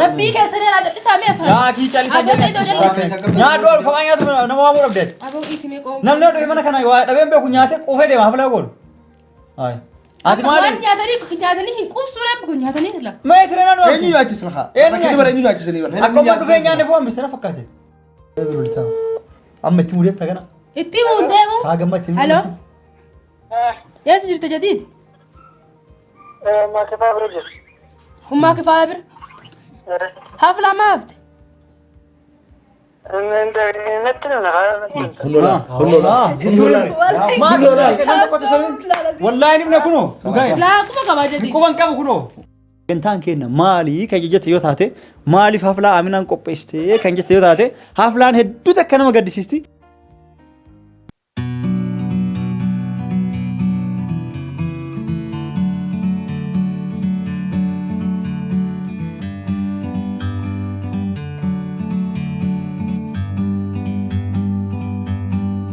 Rabbii keessan irraa jal'isaa mee afaan. Yaa kii callisaa Aboo Saidoo jal'isi. Nyaadhu ol kophaa nyaatu nama waamuu dhabdeet. Aboo dhiisi mee qomoo. Namni dhufe mana kana waa dhabeen beeku nyaatee quufee deema haflaa goolu. Hayi. Ati maali? Waan nyaataniif nyaatanii hin quubsuu rabbi kun nyaatanii sila. Mee tirena nu Eenyu nyaachisa lafa? Eenyu Rakkina bara eenyu nyaachisanii bara? Akka umman dhufee nyaanne foon mistana fakkaate. Amma itti mudeetta kana. Itti muun deemu. Haa gamma itti Halo. Eessa jirta jadiid? Maakifaa bira jiru. Hummaa kifaaya bira. Haflaa maa hafte? Natti nana. Honnola. Honnola. Wallaahi nimna kunoo. Dhugaa. Laakuma qabaa jadiid. Quban qabu kunoo. Sagantaan keenya maali kan jette yoo taate maaliif haflaa Aminaan qopheessite kan jette yoo taate haflaan hedduu takka nama gaddisiisti.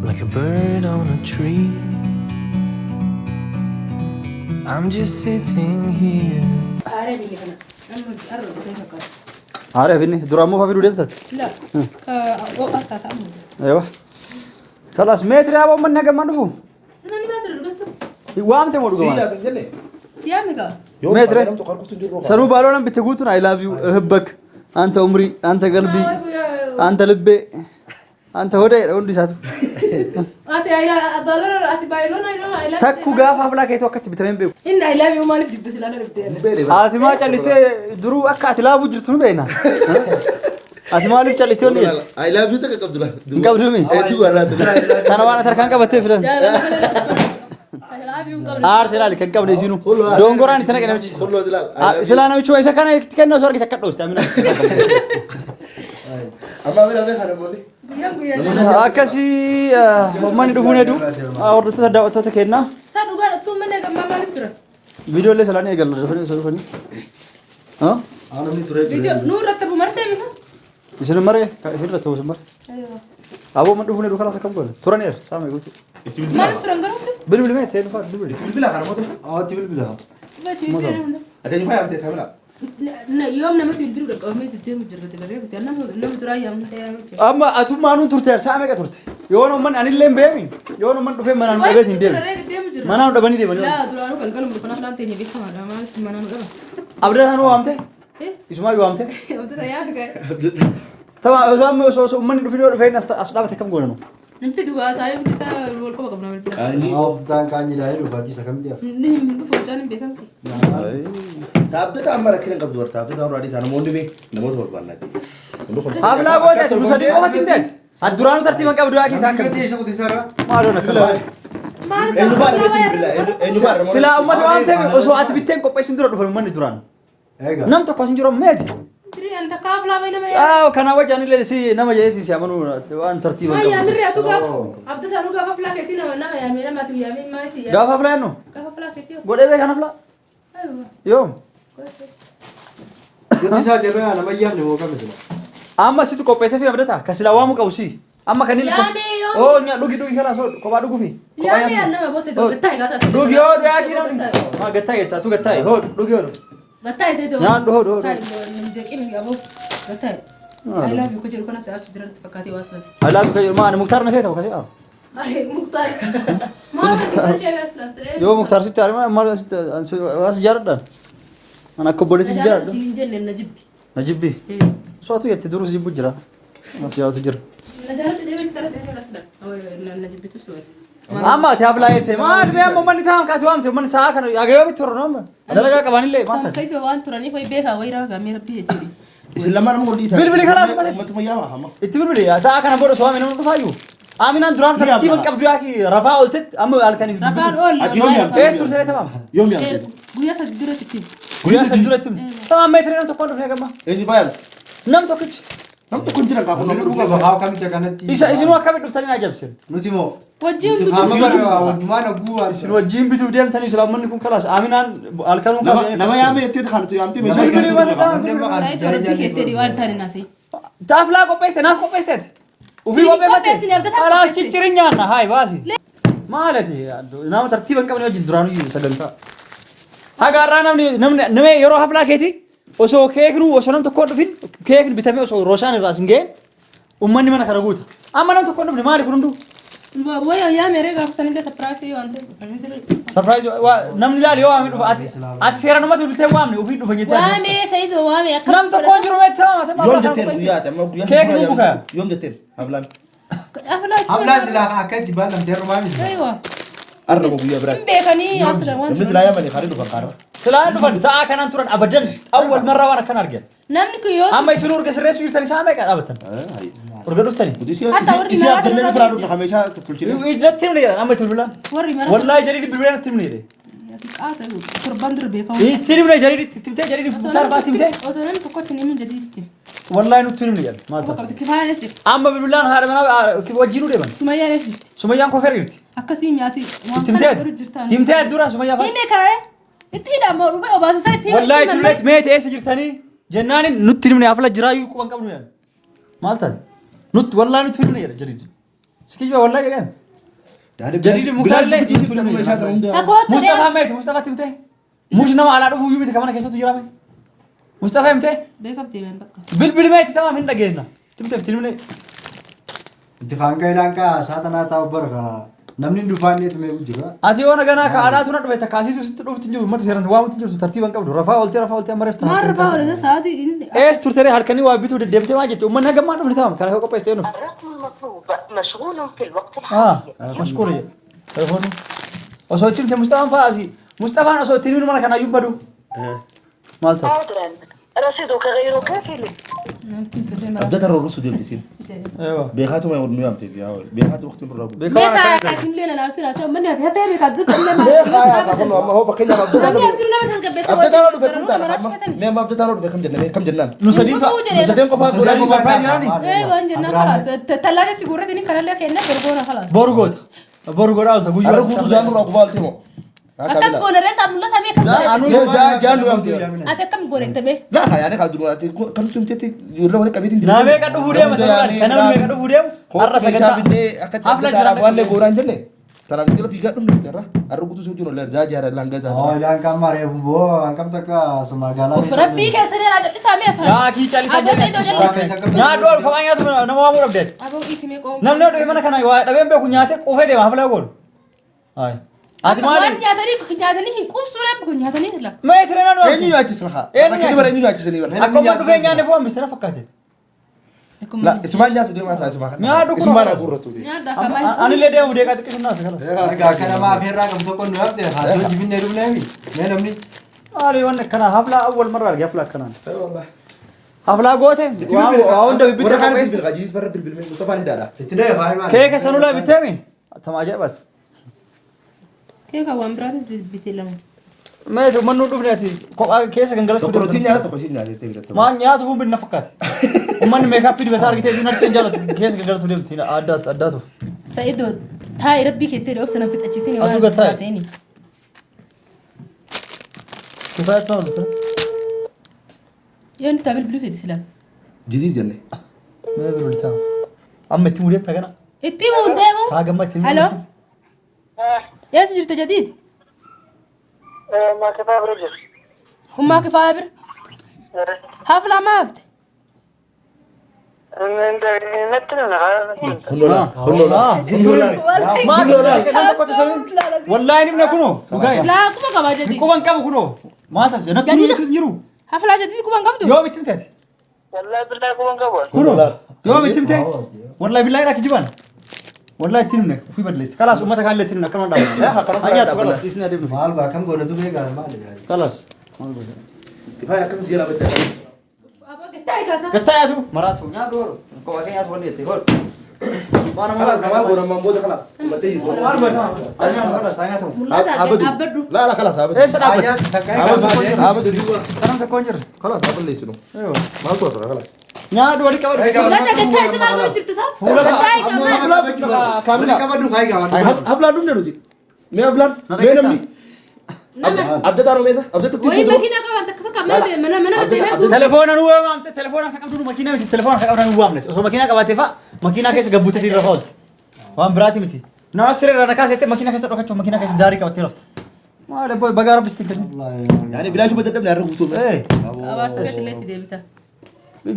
Like a bird on a tree. I'm just sitting here. Aaree biyya kana. Amma arra dhufee fakkaata. Haadha finni duraan moo fiduu deemtat? La. Ho'a taata amma. Eewa. Kalaas meetira aboo manni hagammaan dhufu. Sina ni baatira dhugattu. Waamte moo Si dhugamaan? yaadu hin jenne? Yaami gaa. Yoo Meetire. namtu qarqurtu hin jiru. Sanuu baaloo nan bitte guutuun I love you እህበክ አንተ ኡምሪ አንተ ገልቢ አንተ ልቤ አንተ ሆዴ hundi isaatu. Ati baaloon ati baay'oon ayi Takku gaafa haflaa keetu akkatti bitamee hin beeku. Inni I love you maaliif jibbisi laala dhuftee? Ati maa callistee duruu akka ati laafuu jirtu nu beekna. Ati maaliif callistee onni jettu? I love you takka qabdu laal. Hin qabdu mi? Hedduu laal. Kana waan ati harkaan qabattee filan. Jaalala I love you hin qabne. Aarti ilaali kan qabne isiinu. Dongoraan itti naqe namichi. Holloo ilaal. Silaa namichi waa isa kana itti kennuu osoo argite akka dhooste amina. Amma bira bee kana molle. Guyyaan guyyaa. Akkasii uummanni dhufuun hedduu hordoftoota daawwattoota kennaa. Isaa dhugaa dhattuu mana gammaa maaliif tura? Viidiyoo illee salaanii eegalla dhufanii osoo dhufanii. Namni turee Viidiyoo nuu irratti bumartee misa? Isin maree isin irratti isin maree. Aboo man dhufuun hedduu kalaas akkam goone turaniira saama eeguutu. Maaliif turan garuu? Bilbili mee ta'e dhufaa bilbili. Bilbila kana mote. Ati bilbila. Ati eenyu faayamte kamila? Yoom namatti bilbiluu dhaqqabamee deddeemu jirra dabaree kuti nama nama duraa yaamnu ta'ee yaamnu. Amma atummaa nuun turte sa'a meeqa turte? Yoon umman anillee hin beemi. Yoon umman dhufee manaan nu dhabees hin deemi. Deddeemu jirra. Manaan nu dhabanii deemanii. Laa duraanuu galgaluma dhufanaaf laan teenye beekamaadha maaliif manaan nu dhaban? Abdataan hoo waamte? Isumaa yoo waamte? Abdata yaa ga'e. Tama osoo amma osoo osoo ummanni dhufee dhufee as dhaabate kam goonanu? Hin fidu gaa saayii hundi isaa wal quba qabna bilbila. Abdataan kaan jedhanii dhufaati isa kam jedha? Inni hin dhufu mucaan hin beekamti. Taabbata amma rakkina hin qabdu bara taabbata warra adii ta'a namoonni bee namoota barbaannati. Haflaa goote ati nu sadii qofatti hin teeti. Ati duraanuu tartiiba hin qabdu yaa kiitaa akkamitti. Isa qutisarra. Maaloon akkana. Maaliif Eenyu baadha beekti bilbila eenyu baadha. Silaa uummata waan ta'eef osoo ati bitteen qopheessin dura dhufan uummanni duraan. Egaa. Nam tokko as hin jiru meeti. Diriyaan takka haflaa bayi nama yaa. Aa kana wajjin illee si nama jedhee si si amanuu waan tartiiba Maa hin qabdu. yaamirri atu gaafa abdataa nu gaafa haflaa keetii nama nama yaamee nama atu yaamee maaliif yaamee? Gaafa haflaa jennu Gaafa haflaa keetii yoo. godhee beekan haflaa Aywa. yoom Wanti isaa deemee nama yaamne moo kam sila? amma situ qopheessee fi abdataa ka silaa waamuu qabu si amma kan inni Yaamee yoom? oo nya dhugi dhugi karaa soo kophaa dhugufi kophaa Yaamee nyaatu. nama bose gattaa egaa taate. Dhugi yoo dhugaa kii namni maa gattaa jettaa tu gattaa hoo dhugi yoo Gattaa isee ta'u. Nyaadhu hoo hoo. Jeqin aboo gattaa. I love you ko jedhu kana si aarsu jiran fakkaatee waa aslan. I love you kayyuu maa ani Muktaar na seeta kasee aaru. Ay Muktaar. Maal si galchee aslan siree. Yoo Muktaar sitti aare maal sitti as jaaladhaan. An akka obboleetti si jaaladha. Siin hin jenne na jibbi. Na jibbi. Soatu jette duruu si jibbu jira. As jaalatu jira. Na jaalatu deemee si kadhate aslan. Na jibbitu si wayii. Amma ati haflaa jette maal mee amma manni taa'am kaati waamte manni sa'a kana agayoo miti torra nooma. Dalagaa qabanillee maal taate. Saayidoo waan turaniif wayi beekaa wayi ragaa gammee rabbii jechuudha. Isin lamaan amma hojii Bilbili karaa sumatti. Uummatuma yaama hamma. Itti bilbili sa'a kana booda so'ame namni dhufaayyuu. Aminaan duraan tartiiba hin qabdu yaaki rafaa ooltetti amma halkanii Rafaan ool. Ati yoom yaamte? Ees turte tamaam. Yoom yaamte? Guyyaa sadi duratti itti. Guyyaa sadi duratti himte. Tamaam meetira nam tokkoon dhufnee gamma. Eenyu faayamte? Nam tokkichi. Nam tokko hin jiran kaafu Namni namni dhuga dhugaa bahaa akkamitti akkanatti. Isa isinuu akkamitti dhuftanii na ajaa'ibsiisan. Nuti moo. Wajjin Nuti bituu. faama bara wajjumaan haguu waan. Isin wajjin bituuf deemtanii silaa uummanni kun kalaas Aminaan halkanuu Nama nama yaame jettee kanatu yaamtee meeshaa Bilbili kennitu mata qaba. Saayidoo rabbii keettee waan taane naasee. Taaflaa qopheessite naaf qopheessiteeti. Ufii Siin qopheeffatte. qopheessine, abdataa Kalaas qopheessine. ciccirin nyaanna hayi baasi. Maalati nama tartiiba hin qabne wajjin duraanuu iyyuu sagantaa. Haga har'aa namni namni namni yeroo haflaa keeti Osoo keeknu osoo nam tokkoon dhufin keekni bitamee osoo rooshaan irraa sin ga'een uummanni mana kana guuta. Amma nam tokkoon dhufne maali kun hunduu? Wayyaa yaa meeree gaafa sanillee surprise waan ta'eef. Surprise namni ilaali yoo waamee dhufa ati seeraan uummata biltee waamne ofii dhufa jettee. Waamee Sa'iidoo waamee akkam Nam tokkoon jiru meetti maama. Yoom jetteen guyyaa ati amma guyyaa Keekni nu bukaa. Yoom jetteen haflaan. Hablaa silaa akka itti baalamtee rumaa miti. Aywa. Arra moo guyyaa biraa. Hin beekanii asirra waan Namni silaa yaamanii karii dhufan kaarra. Silaa dhufan sa'aa kanaan turan abadan awwal marraa waan akkana argan. Namni kun yoo Amma isin urga sirreessuu jirtan isaa meeqa dhaabattan? Urga dhuftanii? Hatta warri Isii maraa abdallee irraa biraa dhufna kameeshaa tolchine. Natti himne jedhan amma itti bilbilaan. warri mara Wallaahi jedhii bilbilaan natti himne jedhe. qaata torban dura beekamu. Itti himne jedhii itti himtee jedhii muktaar baatti himtee. Osoo namni tokkotti hin himin jadiitti. Wallaahi nutti himne jedhan maal taate? Kifaayaan eessa jirti? Amma bilbilaan haadha manaa wajjinuu deeman. Sumayyaan eessa jirti? Sumayyaan kofeer jirti. Akkasii nyaati waan Itti kana himtee godhu jirtaan. himtee dura sumayyaa fa'a. Hime kaa'e itti hidhamu dhuma obaasisaa itti hime. Wallaahi itti himne meeti eessa jirtanii jennaan nutti himne hafla jiraayyuu quban qabnu jedhan. Maal taate? Nutti wallaahi nutti himne jedha jadiid. Sikijiba wallaahi jedhan. Jadiid muktaarillee nutti himne jedhan. Takootti Mustafaa meeti Mustafaa himtee. Mush nama alaa dhufuu iyyuu miti kan mana keessattu jiraame. Mustafaa himtee Beekamtee been bakka. bilbili meeti tamaam hin dhageenya. Himtee itti himne. Itti faangaa ilaankaa saatanaa taa'u barka namni dhufaanneetu meequ jira. Ati yoo naganaa ka alaatu na dhufe takkaasiitu sitti dhufti hin jiru uummata seeraan waamutti hin jirtu tartiiba hin qabdu rafaa ooltee rafaa ooltee amma reefta. Maal rafaa ooltee sa'aatii inni. Ees turtere halkanii waa bituu deddeebitee maal jette uummanni hanga ammaa dhufne tamam kana kan qopheessitee nuuf. الرقم المطلوب مشغول في الوقت الحالي. Ah, mashkuur jedhe. Telefoonni. Osoo itti himte Mustafaan fa'aa asii. Mustafaan osoo itti himin mana kanaa iyyuu badu. Maal ta'a? عذرا رصيدك غير كافي Namti hin turre mara. Abdata roorru deemti. Eewa. Beekaatuma nu yaamte beekaatu waqtiin nurraa guute. Beekaa akkaatiin na arsi laata uummanni hafe hafee beekaa jirtu illee maal. Beekaa yaa kun amma hoo fakkeenyaaf abdata Namni as jiru nama tasgabbeessa Abdata roorru dhufe kun taana amma mee amma abdata roorru dhufe kam jennaan kam jennaan. Nu sadiin ta'a. Nu sadeen qofaa Nu sadiin surprise jedhani. Ee waan jennaan kalaas tallaajatti guurratanii kanallee kenna dorgoona kalaas. Boru goota. Boru godhaa oolta guyyaa. Har'a guutuu zaan nurraa gubaa ooltee moo? Akkam goone reessa mul'ata mee akkam goone? Jaan nu yaamte. Ati akkam goone itti Laa yaani kan duruu ati kan nuti himteetti ijoollee walitti qabeetiin. Naa meeqa dhufuu deema sanarraan kan namni meeqa dhufuu deemu har'a sagantaa. Binnee akka Hafla jiraaf jira. waan gooraan jenne. Tanaaf jala fiigaa dhufne irra har'a guutuu si wajjin ollee jaa jaara langa Oo jaa. ilaankaa mareef boo hangam takka magaalaa. Rabbii keessa ni raajadhisaa mee afaan. Yaa kii caalisa Aboo Sa'iidoo jallis. Nyaadhu ol kophaa nyaatu nama waamuu dhabdeet. Aboo isimee qooma. Namni dhufe mana kana waa dhabeen beeku nyaatee quufee deema hafla goolu. Hayi. Ati maali? Waan nyaatanii nyaatanii hin quubsuu rabbi kun nyaatanii sila. Mee tireenaa nu Eenyu nyaachisa haa? Eenyu Rakkina bara eenyu nyaachisanii bara? Akka umma dhufee nyaanne foon bistana fakkaate. La isumaan nyaatu deemaa isaa isumaan. Nyaadhu kun. Isumaan haa guurratu. Nyaadha akka Anillee deemu deeqaa xiqqishu naas kalas. Egaa akka nama afeerraa qabu tokko nu hafte haasoo jibinnee dhufneemi. Mee namni Maali waan akkanaa haflaa awwal marra arge haflaa akkanaan. Haflaa goote waa hunda Warra bibbittee kaan qopheessite. bilbil qajiis warra bilbil Mustafaan hidhaadha. itti dhahee faayi maali? Keeka sanulaa bitteemi? Tama ajaa'ibas. Keeka waan biraatu bitee lama. Meetu mannuu dhufne ati kophaa keessa gangalachuu Tokko rootiin deemta. nyaata tokko isiin nyaata jettee bitatte. Maal nyaatu fuun binna fakkaate. Uummanni meekaappii dibataa argitee isin harcha hin jaalatu keessa gangalachuu deemti addaatu addaatuuf. Sa'iidoo taa'i rabbii keettee obsa na fixachiisini Atuu waan gad taa'i. haasa'ini. Kifaayatu maal dhufte? Yoo inni taa bilbiluu fedhi sila. Jidii jenne. Mee bilbil ta'a. Amma itti mudeetta kana. Itti muun deemu. Haa gamma itti Halo. Eessa jirta jadiid? ما كفاية برجل Hummaa kifaaya bira. Haflaa maa hafte? Honnola. Honnola. Maal Wallaahi nimna kunoo dhugaa Laa kuma qabaa jadiid. quban qabu kunoo maal taasise natti Jadiida. nuti jiru Haflaa jadiid kuma hin qabdu? yoo itti himteeti والله بالله كمان قبل kunoo yoo itti himte wallaahi billaahi dha kijibaan wallaahi itti himne ofii balleessi kalaas uummata kaan illee itti himne akkanuma Yaa, akkanuma dhaabatu nyaattu dhaabatu. kalaas dhiisni adeemnu Maal baa kam goonatu beekaa maali? kalaas Kifaaya akkam jala batte. Aboo gattaa kaasa. gattaa yaatu maraatu nyaadhu horu kophaa kee nyaatu wanni jette hor Kalaas maal goona ammaan booda kalaas. Uummatee jirtu. maal godha kalaas haa nyaatamu Mul'ata gad dhaabbadhu. Laa laa kalaas haabatu. eessa dhaabbate Takka Haabatu haabatu. kanam tokko hin jirre Kalaas haaballeessinu. Maal goota kalaas. nyaadhu walii qabadhu Mul'ata gattaa isa maal godhu jirti isaa? Gattaa qaba. Kaamila. Qabadhu faayi qabadhu. Haflaan dhufne nuti. Mee haflaan? Mee namni? Nama. Abdataa noo meesa? Abdata Wayii makiinaa qaban takka takka mana mana mana deemee guutuu. Telefoona nu waamte telefoona akka qabdu makiinaa miti telefoona akka qabdu nu waamne osoo makiinaa qabaatee fa'a makiinaa keessa gabbuutee irra oolti waan biraati miti nama siree irra na kaasettee makiinaa keessa dhokachuuf makiinaa keessa daarii qabattee rafta Maal abbaa bagaa rabbi sitti kennu. Yaani bilaashuma dadhabne har'a guutuu. Abaarsa keetillee itti deebita.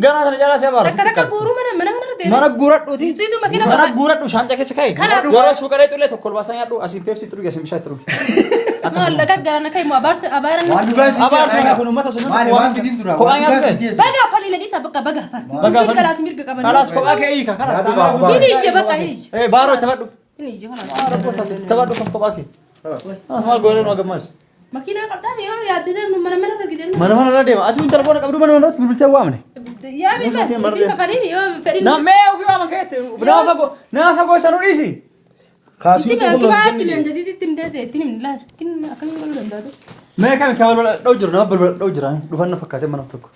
Ganaa sana caalaa si abaara. Takka takka guuruu mana mana mana deema. Mana guuradhuuti. Isiitu makiina Mana kophaa- guuradhu shaanca keessa kaa'i. Kanaaf- Yeroo suuqaree xullee tokko ol baasaa nyaadhu asiin peepsii itti dhugi asiin bishaan itti dhugi. Maal dhagaa garana kai mu abaarsa abaaran. Waan dhugaa si Abaarsa kana kun uummata sun Maali waan fidin dura? Kophaa Waan dhugaa nyaatu si jeessa. Baga afaan ila dhiisa bakka baga afaan. Baga afaan. Kalaas mirga qaban. Kalaas kophaa kee hiika kalaas. Nyaadhu baa kophaa. Hini ija bakka hini ija. Eh baaroo itti fadhu. Hini ija kalaas. Taphadhu kan kophaa kee. Maal goonee nu agammaas. Makiinaa qabdaa yoo yaadde deemnu mana mana irra deemnu. Mana mana irra deema. Ati kun telefoona qabdu mana mana irratti bilbiltee waamne. Yaa mi ma itti kafanii yoo fedhin. Na mee ofii waama keette. Nama fagoo nama fagoo isa nu dhiisi. Kaasii Itti ma kibaa itti leenjatiitti itti himtee itti himni laal. Kin akkamiin godhuu danda'atu. Mee kami kan balbala dha'u jiru nama balbala dha'u jira dhufan na fakkaatee mana tokko.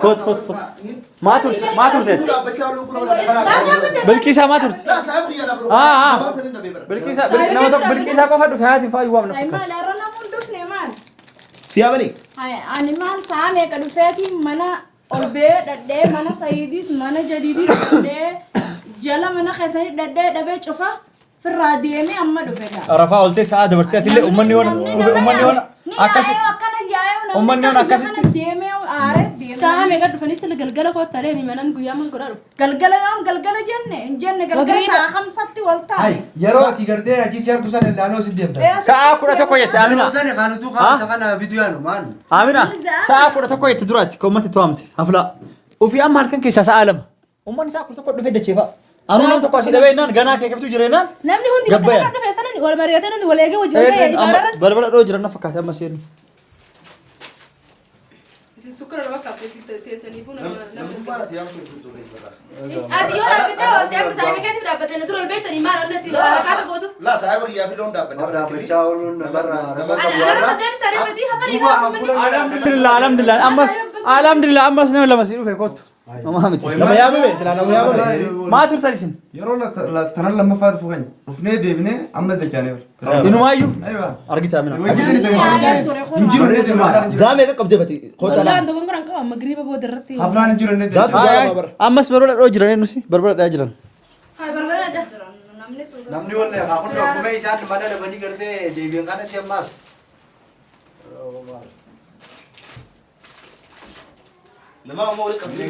Koot koot koot. Maa turte maa turte. Bilqiisaa maa turte. Bilqiisaa nama tokko bilqiisaa qofa dhufe haati faayu waamna fakkaate. Maal har'a namoonni dhufne maal? Siyaamanii. Ani maal sa'a meeqa dhufeeti mana ol ba'ee dhadhee mana Sayiidis mana Jadiidis dhadhee jala mana keessatti dhadhee dhabee cufa firraa deemee amma dhufe gaa. Rafaa oltee sa'a dabartee atillee uummanni yoona uummanni yoona Akkas akkasi akkana yaa'ee namni Uummanni yoona akka akkasitti- kana deemee aaree deemee. Sa'a meeqa dhufanii sila galgala koottalee ni manan guyyaa maal godhaa dhufu. Galgala yoom galgala jenne hin jenne galgala Magariiba. sa'a hamsatti wal Hai, taane. yeroo ati gartee achi si argu sana naannoo si deemta. Sa'a 11 jette Amina. Yeroo sana kan utuu kaasa kana fiduu yaanu maal? Amina sa'a 11 jette duraati kan uummatti to'amte haflaa. Ofii amma halkan keessaa sa'a 2. Uummanni sa'a 11 dhufee dacheefa. Anuu nam tokko asii dhabee jennaan ganaa kee qabtu jira jennaan. Namni hundi bakka Gabbayaa. takka dhufe sanan wal mari'atee namni wal eegee wajjin wal ga'ee ibaara irratti. Balbala dhoo jiran na fakkaate amma seenu. Isin sukkara nama kaaftee teessaniifuu nama Ati yoo dhaabbachaa oolte amma saayiba keetiif dhaabbattee na dura ol beektanii maal onnatti harakaata gootuuf. Laa saayiba kiyyaa fi loon dhaabbanne. Dhaabbachaa ooluun namarraa nama Ana qabu anarra har'a. deebistaa reefatii hafanii Duuba kaasuun hafuura Alhamdulillah alhamdulillah ammas alhamdulillah ammas nama lama sii dhufe kottu. Namaa miti. Nama yaamame silaa nama yaamame. Maa turtan isin? Yeroo tanan lammaffaa dhufu keenya dhufnee deebinee ammas dachaanee bara. Inumaayyuu Aywa. argita Amina. Wajjin isa hin jiru inni deema. Zaamee qaqqabdee fati. Kootaa Wallaan laa. dogongoran qaba magriiba booda irratti. Haflaan hin jiru inni Daatu deema. jaalama bara. Ammas balbala dhoo jiran nusi balbala dhoo jiran. Haa barbaadadha. Namni wanne haa kun akkuma isaan mana dhabanii gartee deebiin kanatti ammaas. Nama ammoo walitti qabdee.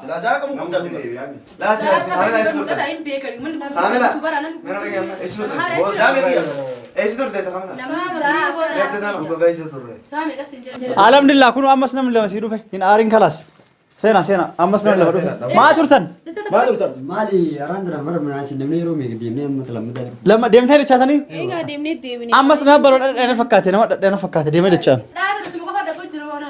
Silaa zaama qabu kun dhabe. Laasi laasi kaamela eessa turte? Mul'ata hin beekani. Manni Kaamela. dubara nan. Mera dhagee eessa turte? Zaamee kiyya. Eessa turte kaamela? Magriiba booda. Leerte tana dhuga keessa turre. Sa'a meeqa siin jira? Alhamdulillah kun ammas namni lama sii dhufe hin aariin kalaas. Seena seena ammas namni lama dhufe. Maa turtan? Maa turtan? Maali araan dura mara manaasi namni yeroo meeqa deemnee amma lammataa dhufu. Lama deemtee dachaatanii? Egaa deemnee deebinee. Ammas nama balbala dhadheena fakkaate nama dhadheena fakkaate deemee dachaan. Dhaata suma qofa dhaquu jiru waan.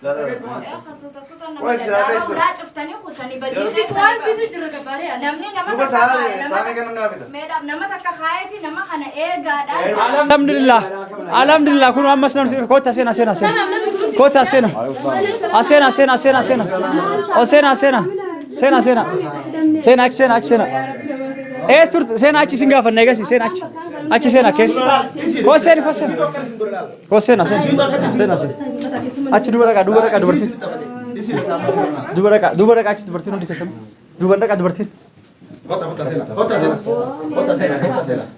Wal silaa keessa. Ulaa cuftanii kutanii badii Nuti waan bitu jirra gabaaree ala. Namni nama Duuba takka sa'a kaa'e, sa'a meeqa namni hafita? Meedhaaf nama takka kaa'eeti nama kana eegaadha. Alhamdulillah alhamdulillah kun ammas namni sii dhufe kottaa seena seena seena. Kottaa seena. Aseena seena seena seena. O seena seena. Seena seena. Seena achi seena achi seena. Eessa turte seena achi isin gaafanna eegasi seena achi. Achi seena keessa. Koo seeni koo seena. Koo seena seena. Seena seena. Achi duuba dhaqaa duuba dhaqaa dubartiin. Duuba dhaqaa duuba dhaqaa achi dubartiin hundi keessan. Duuba dhaqaa dubartiin.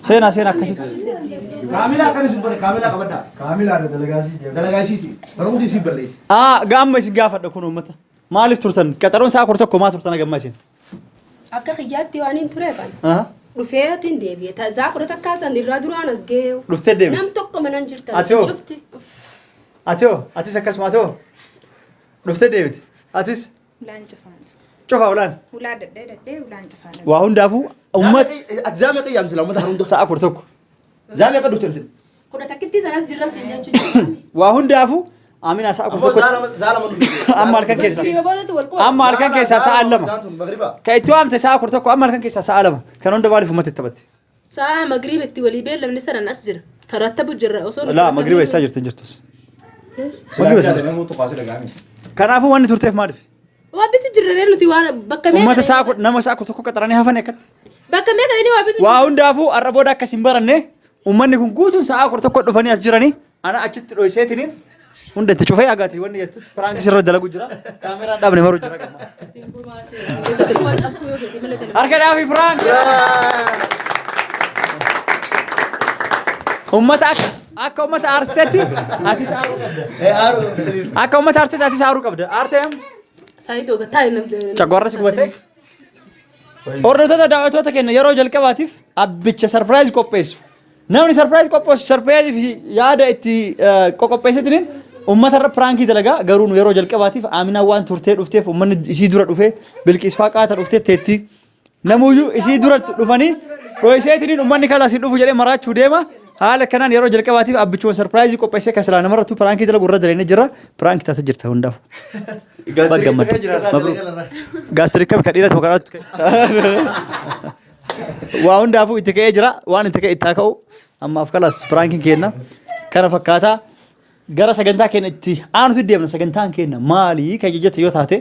Seena seena akkasitti. Kaamilaa akkana isin godhe kaamilaa qabadhaa. Kaamilaadha dalagaa sii deema. Dalagaa isiiti. Barumsi isii balleessi. Aa gaamma isin gaafadha kun uummata. Maaliif turtan? Qaxaroon sa'a 11 maa turtan gamma isin? Akka kiyyaatti waan hin tureefan. Aha. Dhufeetiin deebi'e. Zaa kudha takkaa san irraa duraan as ga'e. Dhuftee deebite. Nam tokko mana hin jirtan. Ati hoo? Cufti. Ati hoo? Atis akkasuma ati hoo? Dhuftee deebite. Atis Ulaan cufaadha. cufa ulaan. Ulaa dadhee dadhee ulaan cufaadha. Waa hundaafuu uummata Ati zaamee qayyaam silaa uummata haruun sa'a 11. Zaamee akka dhufte isin. Kudha takkitti sanas jirra siin jechuudha. Waa hundaafuu Amina sa'a Ammoo 11. zaalama dhufte. Amma halkan keessa. Magriiba boodatti wal quba. Amma halkan keessaa sa'a 2. Magriba. Kan itti waamte sa'a 11 amma halkan keessaa sa'a 2. Kan hunda maaliif uummata itti taphatte? Sa'a magriiba itti walii beellamni sanan as jira. Tarattabu jirra osoo. Laa magriiba eessaa jirti hin jirtus. Magriiba eessaa jirti? Namoota qaasii dhagaami. Kanaafuu wanni turteef maaliif? Waa bitu jirra ree nuti waan bakka meeqa. Uummata sa'a kudha nama sa'a 11 qaxaranii hafan akkatti. Bakka meeqa inni waa bitu. Waa hundaafuu har'a booda akkas hin baranne uummanni kun guutuun sa'a 11 dhufanii as jiranii ana achitti dho'iseetiniin Hunda itti cufee agaati wanni jettu piraanki sirra dalagu jira. Kaameraan dhaabne maru jira. Harka dhaafi piraank. Ummata akka akka ummata aarsetti atis aaruu qabda. Akka ummata aarsetti atis aaruu qabda. Aartee am? Saayidoo gataa namni. Cagwaarra si gubatee? Hordoftoota daawwattoota keenya yeroo jalqabaatiif abbicha sarpiraayiz qopheessu. Namni sarpiraayiz qopheessu sarpiraayiz fi yaada itti qoqopheessetiniin uummata irra piraankii dalagaa garuu nu yeroo jalqabaatiif Aaminaan waan turtee dhufteef uummanni isii dura dhufee Bilqiis faa qaata dhuftee teetti. Namuyyuu isii dura dhufanii dho'iseetiniin uummanni kalaa siin dhufu jedhee maraachuu deema. Haala kanaan yeroo jalqabaatiif abbichuun sarpiraayizii qopheessee kan silaa namarrattuu piraankii dalagu irra dalagnee jira. Piraankii taatee jirta hundaaf. Baggammadde. Mabruuk. Gaastirik kami kan dhiirati maqaadhaatti ka'e. Waa hundaafuu itti ka'ee jira. Waan itti ka'e itti haa ka'u. Ammaaf kalaas piraankiin keenna kana fakkaataa. Gara sagantaa keenya itti aanutti deemna. Sagantaan keenya maali kan jette yoo taate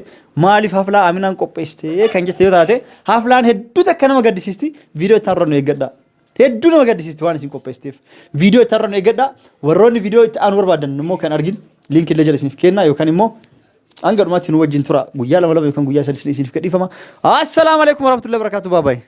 maaliif haflaa Aminaan qopheessite kan jette yoo taate haflaan hedduu takka nama gaddisiisti. Viidiyoo itti aanu nu eeggadha. Hedduu nama gaddisiisti waan isin qopheessiteef. Viidiyoo itti aanu nu eeggadha. Warroonni viidiyoo itti aanu barbaadan immoo kan argin liinkii illee jala isiniif kenna yookaan immoo hanga dhumaatti nu wajjin tura. Guyyaa lama lama yookaan guyyaa sadi isiniif gadhiifama. Assalaamu alaikum warahmatullahi wabarakatuh. Bye bye.